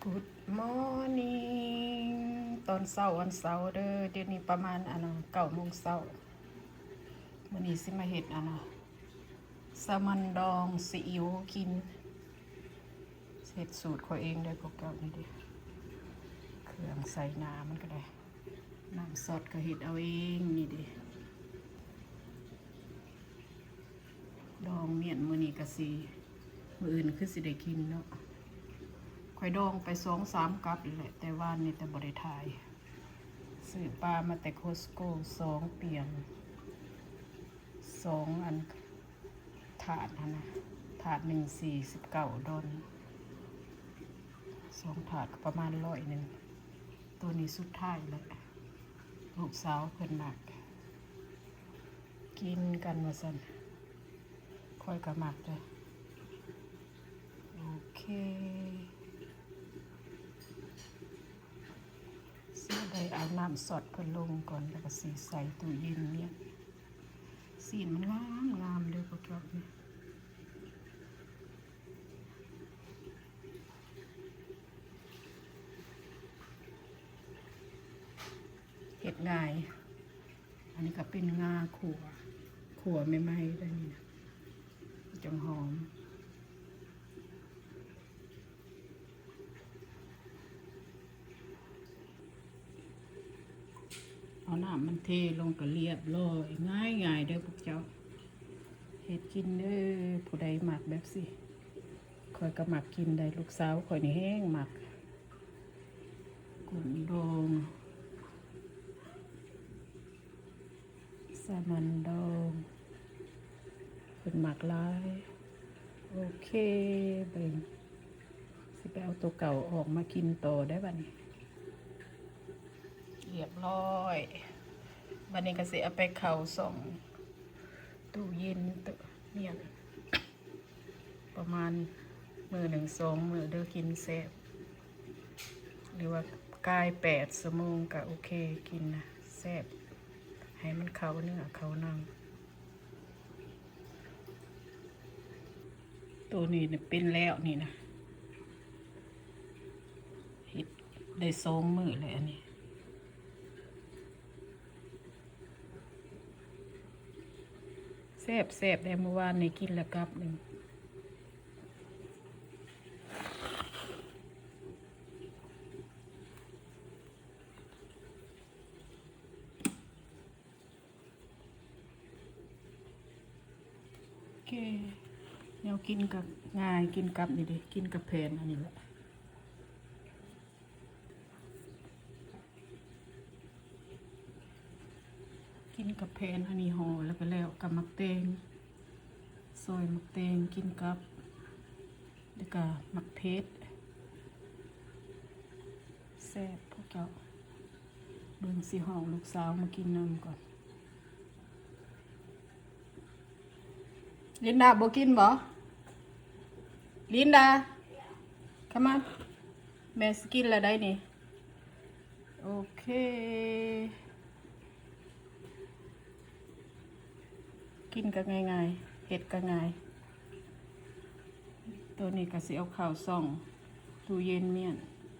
Good morning ຕອນເຊົ້າວັນເສົາເດີ. ດຽວນີ້ປະມານ ອັນ ເກົ້າໂມງເຊົ້າ. ມື້ນີ້ຊິມາເຮັດ ອັນ ແຊລມອນດອງຊີອິ້ວກິນ. ເຮັດສູດຂ້ອຍເອງເດີພວກເຈົ້າ. ນີ້ເດ ເຄື່ອງໃສ່ໜ້າມັນກະໄດ້. ນ້ຳຊອດກະເຮັດເອົາເອງ. ນີ້ເດ ດອງມ້ຽນມື້ນີ້ກະຊິ ມື້ອື່ນຄືຊິໄດ້ກິນເນາະ. ຂ້ອຍດອງໄປສອງສາມກັບແຫຼະ ແຕ່ວານນີ້ແຕ່ບໍ່ໄດ້ຖ່າຍ. ຊື້ປາມາແຕ່ Costco ສອງປ່ຽງ ສອງອັນ ຖາດຫັ້ນນະ ຖາດໜຶ່ງສີ່ສິບເກົ້າດອນ ສອງຖາດກະປະມານຮ້ອຍໜຶ່ງ. ໂຕນີ້ສຸດທ້າຍແຫຼະ ລູກສາວເພິ່ນມັກ ກິນກັນວ່າຊັ້ນ. ຂ້ອຍກະມັກເດີ. ໂອເຄ ຊິໄດ້ເອົານ້ຳຊອດເພິ່ນລົງກ່ອນ ແລ້ວກະຊິໃສ່ຕູ້ເຢັນເນຍ. ຊີ້ນມັນງາມໆເດີພວກເຈົ້າ. ເຮັດງ່າຍ. ອັນນີ້ກະເປັນງາຂົ້ວ ຂົ້ວໃໝ່ໆເດີນີ້ນະ ຈັ່ງຫອມ. ເອົານ້ຳມັນເທລົງກະລຽບລ້ອຍ. ງ່າຍໆເດີພວກເຈົ້າ. ເຮັດກິນເດີ ຜູ້ໃດມັກແບບຊີ້. ຂ້ອຍກະມັກກິນໄດ໋ ລູກສາວຂ້ອຍນີ້ແຮງມັກ ກຸ້ງດອງ ແຊລມອນດອງ ເພິ່ນມັກຫຼາຍ. ໂອເຄ ເບິ່ງ ຊິໄປເອົາໂຕເກົ່າອອກມາກິນຕໍ່ໄດ໋ບັດນີ້. ລຽບລ້ອຍ. ບັດນີ້ກະຊິເອົາໄປເຂົ້າຊ່ອງຕູ້ເຢັນ ຕູ້ມ້ຽນ ປະມານມື້ໜຶ່ງສອງມື້ເດີ ກິນແຊບ ຫຼືວ່າກາຍແປດຊົ່ວໂມງກະໂອເຄ ກິນນະແຊບ ໃຫ້ມັນເຂົ້າເນື້ອເຂົ້າໜັງ. ໂຕນີ້ນະເປັນແລ້ວນີ້ນະ ເຮັດໄດ້ສອງມື້ແລ້ວອັນນີ້. ແຊບໆເດ້ ມື້ວານນີ້ກິນລະກັບໜຶ່ງ. ໂອເຄ ແນວກິນກະງ່າຍ ກິນກັບນີ້ເດ ກິນກັບແຜ່ນອັນນີ້ແຫຼະ. ກິນກັບແຜ່ນອັນນີ້ຫໍ່ ແລ້ວກະແລ້ວກັບໝາກແຕງ ຊອຍໝາກແຕງກິນກັບ ແລ້ວກະໝາກເຜັດ ແຊບພວກເຈົ້າ. ເບິ່ງຊິຮ້ອງລູກສາວມາກິນນຳກ່ອນ. ລິນດາບໍ່ກິນບໍ່? ລິນດາ ຄຳມາ ແມ່ຊິກິນແລ້ວໄດ໋ນີ້. ໂອເຄ ກິນກະງ່າຍໆ ເຮັດກະງ່າຍ. ໂຕນີ້ກະຊິເອົາເຂົ້າຊ່ອງຕູ້ເຢັນມ້ຽນ.